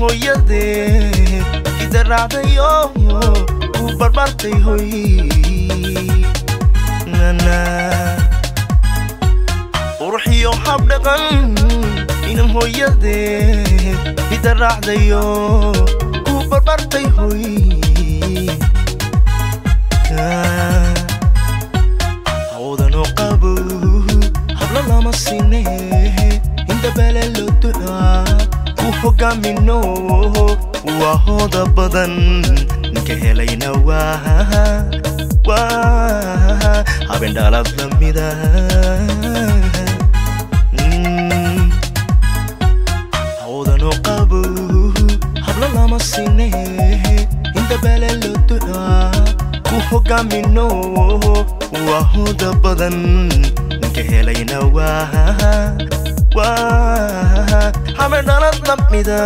Hooyadee idaracdayo ku barbartay hoy nana Qurxiyo habdhaqan inan hooyadee idaracdayo ku barbartay hoy Hawdano qabo habla lama sine inta bele loo ducaa ku hogaamino waa hooda badan ninka helayna waa habeen dhalad lamida Hawdano qabo habla lama sine inta bele loo ducaa ku hogaamino waa hooda badan ninka helayna waa habeen dhalad lamida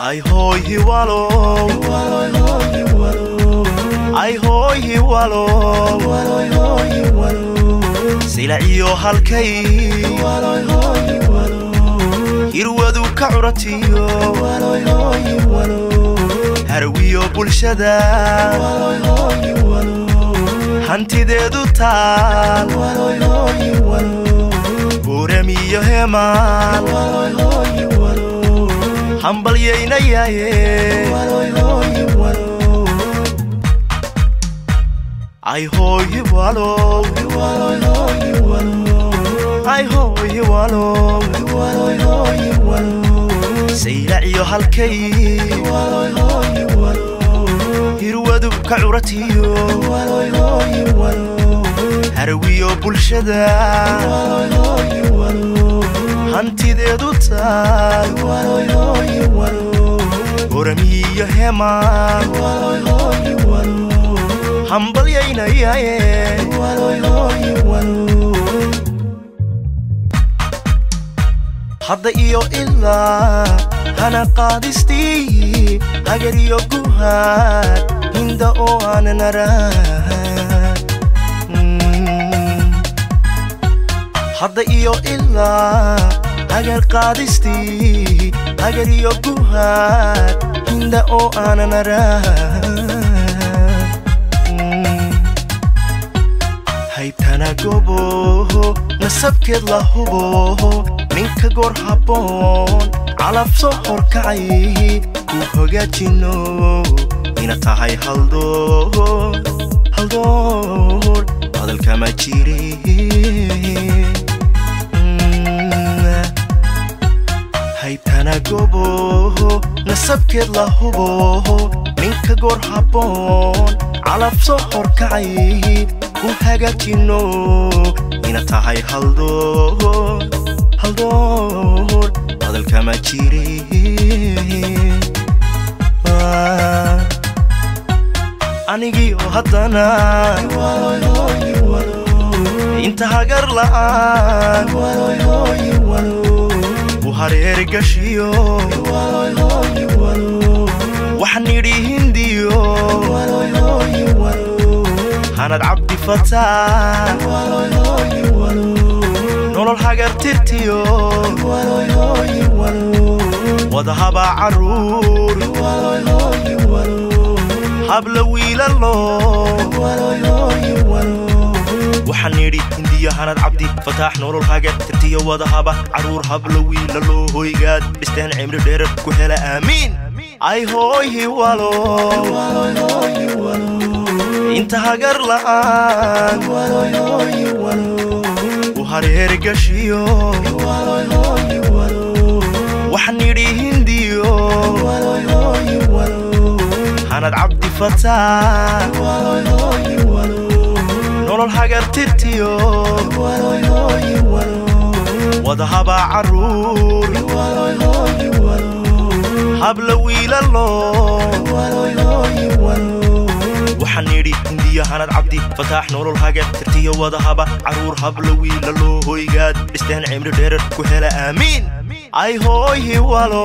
Ay hoy hiwalo Ay hoy hiwalo Sila iyo halkay Hirwadu ka curatiyo Harwiyo bulshada Hantideedu taal Buuramiyo hemaal Hambalyeynayaaye Ay hoy hiwalo Ay hoy hiwalo Saylac iyo halkay Hirwadu ka curatiyo Harwiyo bulshada Hantideedu taal Buuramiyo hemaal Hambalyeynayaaye Hadda iyo ilaa hana qaadistii hagar iyo guhaad hinda oo aanan arag Hadda iyo ilaa hagar qaadistii hagar iyo guhaad hinda oo aanan arag Haybtana gobo nasabkeed la hubo ninka goor habboon calaf soo horkacay ku hagaajino ina tahay haldoor haldoor hadalkama jire Haybtana gobo nasabkeed la hubo ninka goor habboon calaf soo horkacay ku hagaajino ina tahay haldoor haldoor hadalkama jire Anigiyo haddana inta hagar la'aan u hareer gashiyo Waxaan nidhi hindiyo Hanad Cabdi Fataax Nolol hagar tirtiyo Wadahaba caruur Habla wiilalo Waxaan nidhi hindiyo Hanad Cabdi Fataax nolol hagar tirtiyo wadahaba caruur habla wiilalo hoygaad dhisteen cimri dherer ku hela aamiin Ay hoy hiwalo Inta hagar la'aan u hareer gashiyo Waxaan nidhi hindiyo Hanad Cabdi Fataax Nolol hagar tirtiyo Wadahaba caruur Habla wiilalo Waxaan nidhi hindiyo Hanad Cabdi Fataax nolol hagar tirtiyo wadahaba caruur habla wiilalo hoygaad dhisteen cimri dherer ku hela aamiin Ay hoy hiwalo